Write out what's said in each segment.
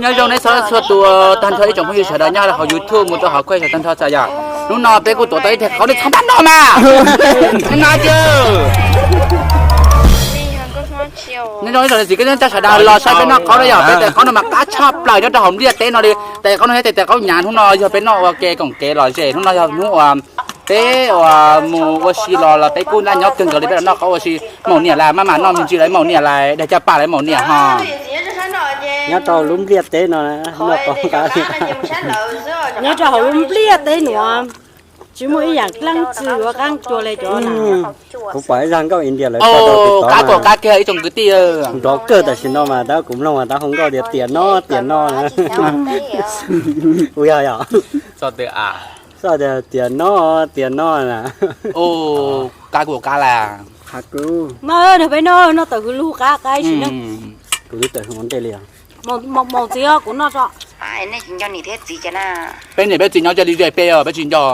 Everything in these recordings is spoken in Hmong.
Nyob zoo nej txhua txhua tus, tag nrho ib tsoom phooj ywg sawv daws nyob rau hauv YouTube mus rau hauv Khuaj sawv tag nrho txhua yam. Hnub no peb kuj tuav tau ib teg qaub nej txhob npaj no mas. No ces nyob zoo ib tsoom niam txiv kwv tij neej tsa sawv daws los saib peb noj qaub na yom, peb tes qaub no mas qab tshaj plaws nyob rau hauv npliaj teb no li. Tes qaub no thiab tes qaub nyav hnub no yog peb noj ua ke koom kev lom zem, hnub no yog hnub uas peb uas mus ua si los los peb kuj nraj nyob kawg nkaus li peb los noj qaub ua si. Maum niam lawv maj mam noj me ntsis lawv maum niam lawv dag caj pas lawv maum niam ho. Nyob rau lub npliaj teb no noj qaub qab. Nyob rau hauv lub npliaj teb nuav tsis muaj ib yaam dlaab tsi yuav qaab dua le cov na. Kuv pom ib zag nkauj India lawv tso rau tus tod mas qab kiag ib tsoom kwv tij nrov kawg tam sim no mas tab kuv mloog mas tab hu nkauj tias tias no tias no na. Kuv yog yog. Xoj tias tias no tias no na. Qab kuv qab las. Noj peb noj noj tawm hwv lug qab qab ib sim no. Kuv twb tawm hwv ua ntej li os. Maum txiv kuv noj tso. Peb niam peb txiv nyob ze li ze peb os peb tsis nco.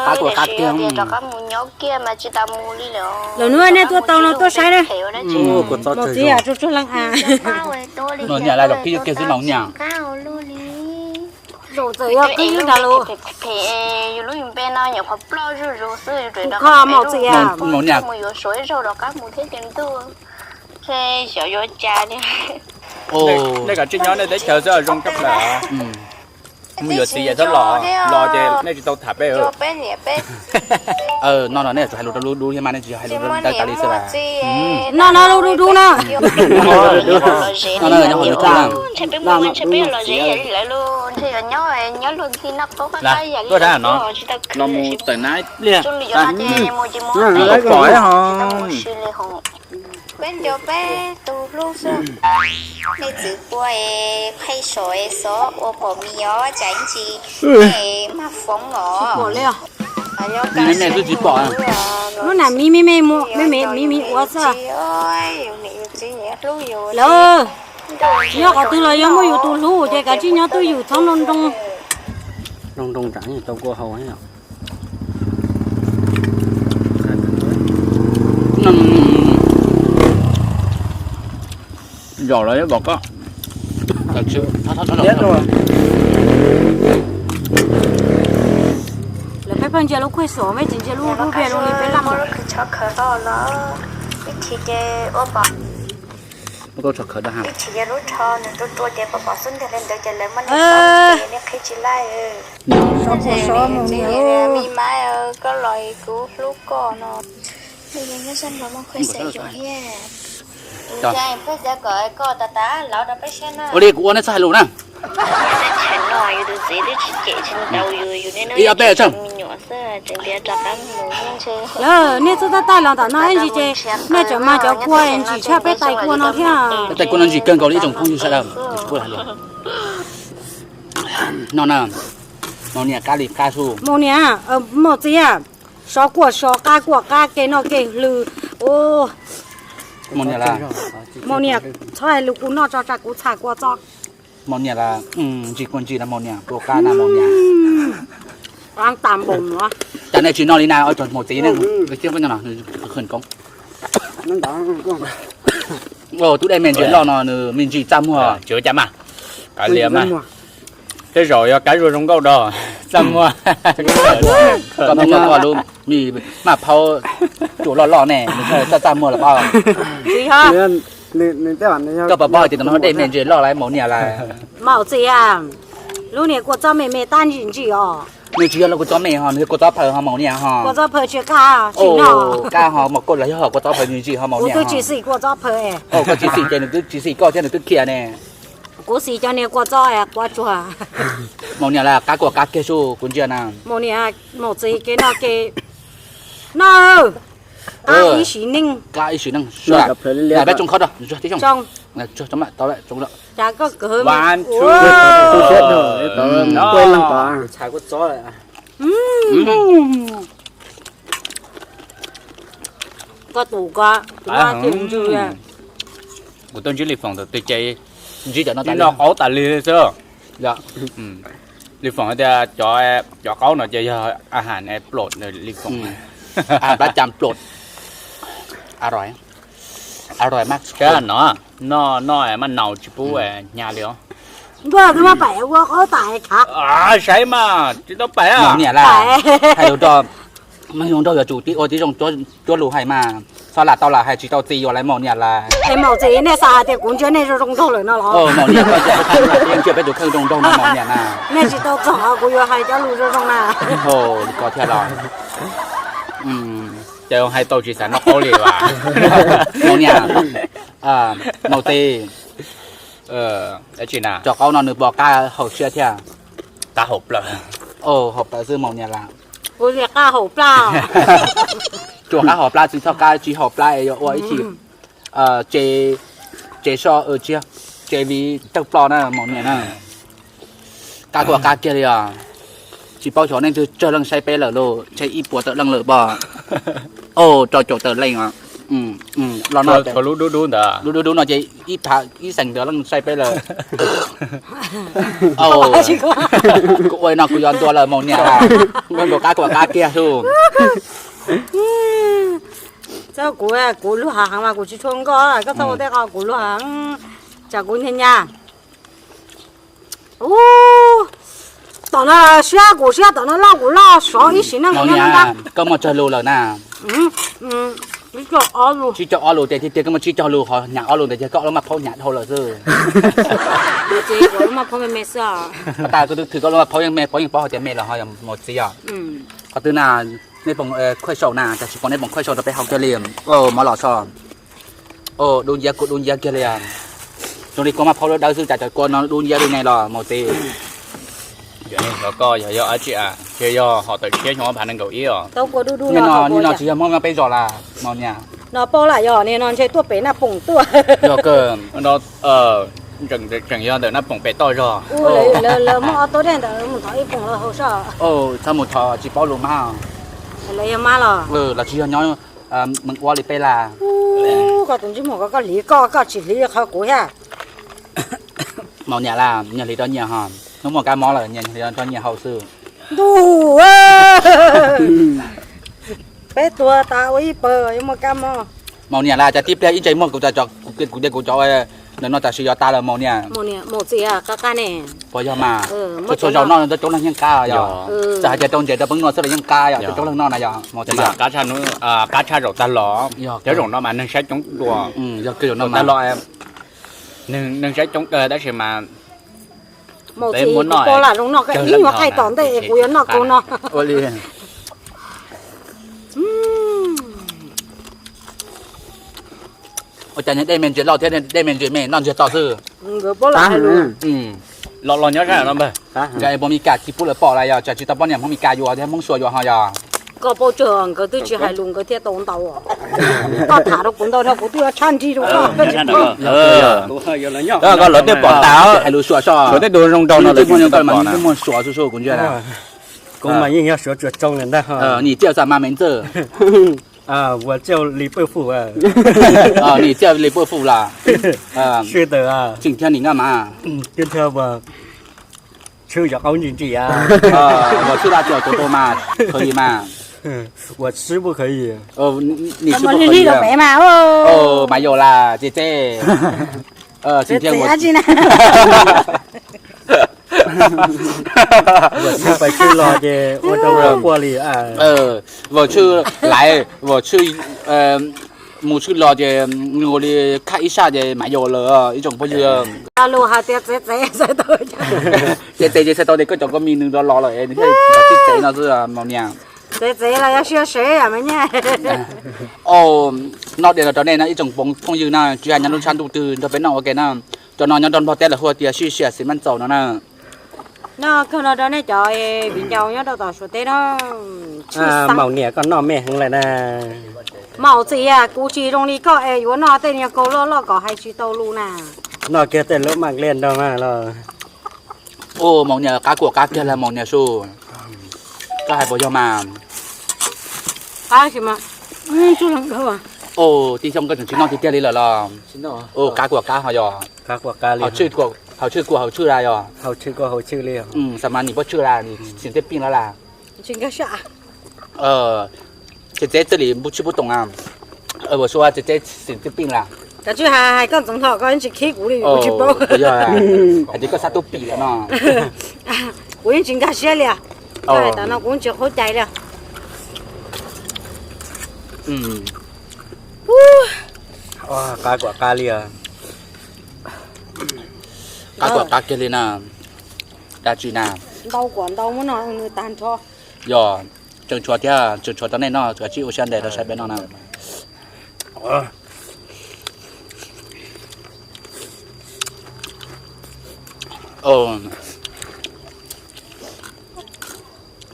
Qab kuv qab kiag. Lawv nub nej tuaj tau no tuaj saib na. Maum txiv tsuag tsuag leej a. Maum niam lawv los kiag kiag xwb maum niam. Zaum txawm yog kwj ywg tas lus. Kho maum txiv. Maum niam. Nej kav tsij nyob nej teb chaws xwb zoo kawg plaws. Mus yuav txiv yam txhob los, los ces nej tsis tau tham peb. No no nej tsuas hais lus rau lub dub thiab mas nej tsis hais lus rau tas li xwb las. No no lub dub dub na. Tuaj rau no los mus tawm nab ib pliag. Pom ho. Peb nco peb tus hlub xwb. Nej txwv pua qhej saum xov ua pom mis os cas ib ntsis nej maj foov os. Nej twb tsis pom. Lub nam miv miv me me ua xwb. Lawv nyob qhov twg los yog muaj yus tus hlub ces kav tsij nyob twj ywm txhob nroo nroo. Nroo nroo tsam tau kua haus. Zaum los ib pom koj. Lawv pheej pheej ntsia lub khuj xom, peb tsis ntsia lub dub dub, peb lub laj. Ib chim ces ua pom, ib chim ces lub rho nws rua rua ces pom pom xub ntiag li ntawd ces lawv muab nej tso ces nej qhib tsis laij. Mi mas koj los kuv hlub koj no. Nyob sab nrad muaj khuj xom zoo thiab. Ua li kuv ua nej txhob hais lus na. Ib ob peb tsawg. Nej txhob tab tais los ntawm no ib ntsis ces nej tseem mag cov kua ntsim tshaj peb tais kua no thiab. Peb tais kua no ntsim kawg nkaus li ib tsoom phooj ywg sawv daws. No na, maum niam qab li qab xwb. Maum niam, maum txiv, sov kuam sov, qab kuam qab, kev noj kev hlws. Maum niam, txhob hais lus kuv noj tso tsam kuv txham kua txob. Maum niam, ntsis kua ntsis na maum niam, kua qab na maum niam. Cas nej tsis noj li na, ua tsaug maum txiv ne. Tub dej me ntsis loj no nws me ntsis txaj muag. Tej zaum yog kab zuag zoo nkauj do txaj muag. Koj pheej muab koj lub me maj phaub tsuam loj loj ne, nws txaj txaj muag los pob. Koj puas paub hais tias tus no dej me ntsis loj lawm maum niam lawm. Maum txiv, lub niag kua txob me me tab ntsim ntsim os. Nws tsis yog lub kua txob me ho, nws yog kua txob phaws ho maum niam ho. Kua txob phaws tsis qab, tsis noj. Qab ho maum koj los yog kua txob phaws ntsim ntsim ho maum niam. Kuv twb tsis xim kua txob phaws. Koj tsis xim ces nws twb tsis xim koj thiab nws twb khiav ne. Kuv xim cov niag kua txob quav tsuag. Maum niam las qab kuam qab kiag xwb kuv ntsia na. Maum niam, maum txiv kev noj kev noj. Qab ib sim neej. Qab ib sim neej. Peb tsoo qhov rau, tsoo. Cas koj kawg. Koj tus ko, tus no ces ntsws. Kuv tuaj ntsib Li Foom thaum twg ces ntsib cov no tas li, qaub tas li xwb. Li Foom hais tias cov qaub no ces yog a has plot Li Foom. Plab cas plot. A ros. Sab no, noj noj mas nau tsis pub hnyav li os. Ntuj, twb muab pais ua qhov tas khav. Saib mas tsis tau pais. Niam la, hais lus rau, me hluas nraug yuav tsum tib ua tib zoo cuab lus hais mas, txhob lam tau lam hais tsis tau txiv yuav lawv maum niam lawm. Es maum txiv, nej xav hais tias kuv ntsia nej zoo zoo nraug lawm no los? Maum niam, koj tseem hais tias yeej ntsia peb tus kheej zoo nraug no maum niam na. Nej tsis tau txog kuv yuav hais cov lus zoo zoo na. Ko thiab los. Ces hais tau tsis xav noj qaub li as. Maum niam, maum txiv, cov qaub no nws puas qab haus siab thiab? Qab haus plaws. Haus plaws xwb maum niam las. Qab haus plab. Tsuas qab haus plab xwb, txhob qab tsis haus plab es yuav ua ib chim tsev soj, tsev viv tawg ploj na maum niam na. Qab kuj qab kiag li os. Tsis paub xyov nej twg tsawg leej saib peb lawm lauj, ntshe ib puas tawm leej lawm pob. Rau caum tawm leej os. Los no, lub dub dub ntawd, lub dub dub no ces ib phav ib xeem ntawd leej saib peb lawm. Kuv ua no kuv yuav ntua lawm maum niam. Nkaus qab kuj qab kiag xwb. Txhob, kuv, kuv luag heev mas kuv tsis tshua nkoj, koj txhob ua tej qho kuv luag heev, tsam kuv nyag nyag. Ub, tom no siab kuv siab, tom no loj kuv loj, sov ib sim neej. Koj muaj tsawg lus lawm na? Tsib caug ob lus tiag tiag, koj muaj tsib caug lus, ho hnyav ob lus ntawd ces koj lub maj phaub hnyav dhau lawm xwb. Tab koj twb thwm koj lub maj phaub yeej me, paub yeej paub hais tias me los ho yog maum txiv os. Qhov twg na, nej pom khuaj sau na, cas tsis pom nej pom khuaj sau rau peb haus kiag li. Mov los so. Dub nciab kuj dub nciab kiag li. Zoo li kua maj phaub dawb dawb xwb cas cov kua no dub nciab li ne los maum txiv. Yog koj yog yog dab tsi a? Ces yog hom tawm tshiab xyoo ob phav nees nkaum ib os. Niaj no tsis yog Hmoob nyob peb zos las maum niam. No paub lam yog niaj no ntshe tuaj pem Naj Poom tuaj. Yog kawg. Tseem yog ntawm Naj Poom pem toj zog. Lawv muaj ob tug dej ntawd mus thov ib poom los haus soj. Txhob mus thov tsis paub lus mas. Lawv yog mas los? Los tsis yog nyob Mees Ua li peb las. Koj tus ntsej muag ko, koj hliv koj, koj tsis hliv qhov kuv thiab. Maum niam las, nyias hliv rau nyias ho. Hnub muaj kab mob lawm nyias hliv rau nyias haus xwb. Ntuj, peb tuag tas ua ib pawg yuav muaj kab mob. Maum niam las, cas tib pliag ib ntsais muag kuv, kuv tias kuv cov ntawm no tam sim yuav tas lawm maum niam. Maum txiv, qab qab ne. Puas yog mas? Txhua zaus noj coob leej yeej qab yog. Txawm hais tias rau ntses rau peeb noj xwb los yeej qab yog, coob leej noj na yog maum txiv. Qab tshaj zaum tag los, cov zaum no mas neeg saib coob dua. Yog zaum no tag los neeg saib coob kawg tab sis mas maum txiv, kuv paub lam zoo noj, koj ib nyuag thaij tom ntej es kuv yuav noj kaus no. Ua cas niag dej me ntsis loj thiab dej me ntsis me noj ntsiag to xwb. Los los nyob sab no npawg. Nkawd es puas Mes Kas tsis pub lawv pom las yog, tsam tsis tau poj niam Hmoob Mes Kas yuav thiab Hmoob Suav yuav ho yog. Koj paub tsawg nkawd twb tsis hais lus nkawd thiaj tau ntau. Koj tham rau kuv ntau dhau kuv twb yuav tshab nrig rau koj. Koj los twb pom tas hais lus Suav so. Suav tej tus zoo nraug no lawv twb muaj Suav xwb xwb kuv ntsia. Kuv mas yeej yog Suav tsuas tsoo lawm ntag. Ni tiaj xam ma me ntxawj. Ua tiaj li pawj fum. Ni tiaj li pawj fum las. Sij tawm. Tseem thiab ni noj mas. Tseem thiab ua tshwj yog qaub ntsis ntsis a. Ua tshwj laj tias tus tus mas, khaws li mas. Ua tshwj pub khaws li. Ni tshwj pub khaws li. Mas yog las txiv txiv. Txiv txiv ua tsi na. Vam tshwj pais tshwj los ces ua rau quaj li. Vam tshwj laiv, vam tshwj mus tshwj los ces nws ua li khaj ib saj ces mas yog lawm ib tsoom phooj ywg. Lus hais tias txiv txiv txiv txiv ces txhais tau tias koj cov koj me nws los los lawm nws thiaj txiv txiv no xwb maum niam. Txiv txiv los yog siab sev me nyuam. Noj diav los rau nej no ib tsoom phooj ywg na, tsis hais nyob lub tshab ntuj twg nrog peb noj ua ke na. Cov no nyob rau Nplog teb lawv hu tias sij sia xiv maj txaus no na. Noj kawg no rau nej cov viv ncaus nyob rau tom Suav teb na. Maum niam koj noj me heev lawm na. Maum txiv, kuv tsis zoo li koj es yuav noj tej niag kaus loj loj kom hais tsis tau lus na. Noj kiag tej lub maj liaj nrog mas los. Maum niam qab kuam qab kiag las maum niam su. Koj hais puas yog mas? Tij Xyooj koj tseem tsis noj tiag tiag li lawm los? Qab kuam qab ho yog. Haus tshwj kuam haus tshwj las yog. Xav mas nim puab tshwj las, nim xim txij pij las las. Txiv txiv txij li pub tshwj pub toom a. Vam su txiv txiv xim txij pij las. Koj tsis hais, hais koj ntxeev hlo koj yeej tsis khib kuv li, kuv tsis paub. Yog hais tias koj xav tuaj pim lawm no. Kuv yeej tsis nkag siab li. Koj hais tas no kuv yeej tsis qhuab cai li. Qab kuam qab li. Qab kuam qab kiag li na. Dab tsi na? Ntau kuam ntau muab no nws tag nrho. Yog, tseem tshuav thiab, tseem tshuav rau nej noj, kav tsij ua siab ntev rau saib peb noj na.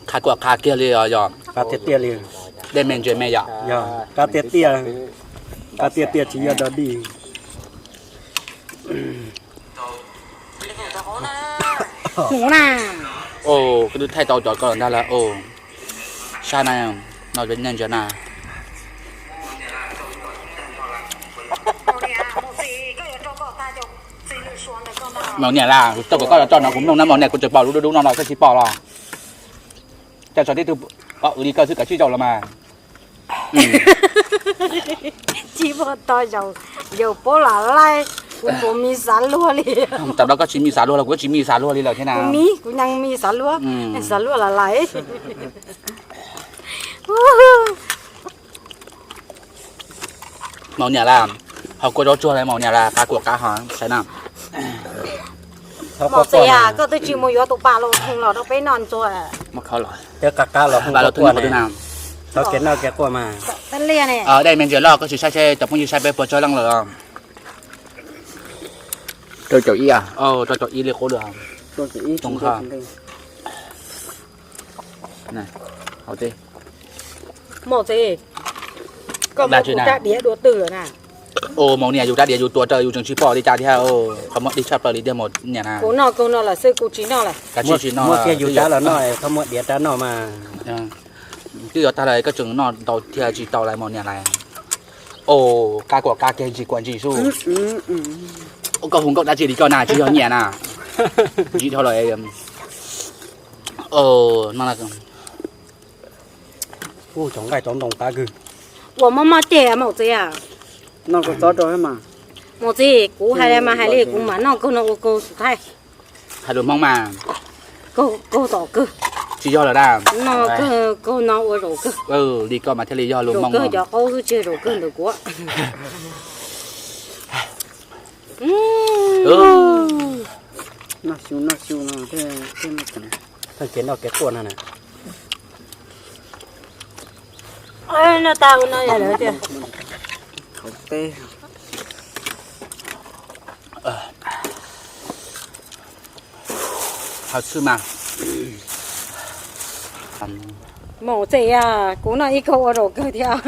Qab kuam qab kiag li os yog. Qab tiag tiag li. Dej me ntses me yom. Qab tiag tiag, qab tiag tiag tsis yog dog dig. Koj twb thaij tau cov ko ntag lawm. Sab na, no nej ntsia na. Maum niam las, tau kom koj tso no kuv mloog na maum niam, kuv tseem pom lub dub dub no los koj tsis pom los? Cov tib tug pom li koj xwb kav tsij zaum los mas. Tsis muaj tog zaum, yaus paub lam laij, kuv puas mis xav luag li. Tam no koj tsis mis xav luag los kuv tsis mis xav luag li lawm thiab na. Kuv mis, kuv nyeej mis xav luag, xav luag lam laij. Maum niam las, ho kua zaub tsuag li maum niam las, qab kuam qab ho saib na. Maum Txiv, koj twb tsis mus yuav tus pas los los rau peb noj ntxuag. Qab qab los, thov kev noj kev quaj mas. Dej me ntsis loj koj tsis saib seb cov phooj ywg saib peb puas tsawg leej lawm. Rau caum ib, rau caum ib li qub lawm. Maum Txiv, koj muab kuv rab diav dua twg lawm na? Maum niam, yus rab diav yus tuav raws yus tseem tsis pom li cas thiab. Qhov muag dig tshaj plaws li tiag maum niam na. Kuv noj kawg no lawm xwb, kuv tsis noj lawm. Kav tsij tsis noj, muab kiag yus rab los noj, qhov muag diav rab noj mas. Twb yuav tag lawm koj tseem noj ntau thiab tsis tau lawm maum niam lawm. Qab kuam qab kiag ntsis kuam ntsis xwb. Koj hu nkauj dab tsi li koj na, tsis yog nyiam na. Ntsis dhau lawm. Ua maj maj tiag maum Txiv. Maum Txiv, kuv hais li mas hais li kuv mam noj kawg no ua kawg xus thaij. Hais lus Hmoob mas. Kawg tom kawg. Tsis yog lawm dab. Noj kawg no ua zaum kawg. Li koj mas thiaj li yog lus Hmoob. Zaum kawg cov qaub xwb tsis zaum kawg ntawm kuv. Noj xyu noj xyu no thiaj, thiaj kev noj kev quaj no na. Noj tag ua no yog lawm tiag. Maum Txiv, kuv noj ib kawg ua zaum kawg thiab.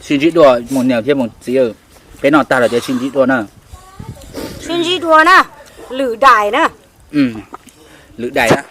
Sib ntsib dua maum niam thiab maum txiv, peb noj tag lawm ces sib ntsib dua na. Sib ntsib dua na, lwm daim na. Lwm daim na.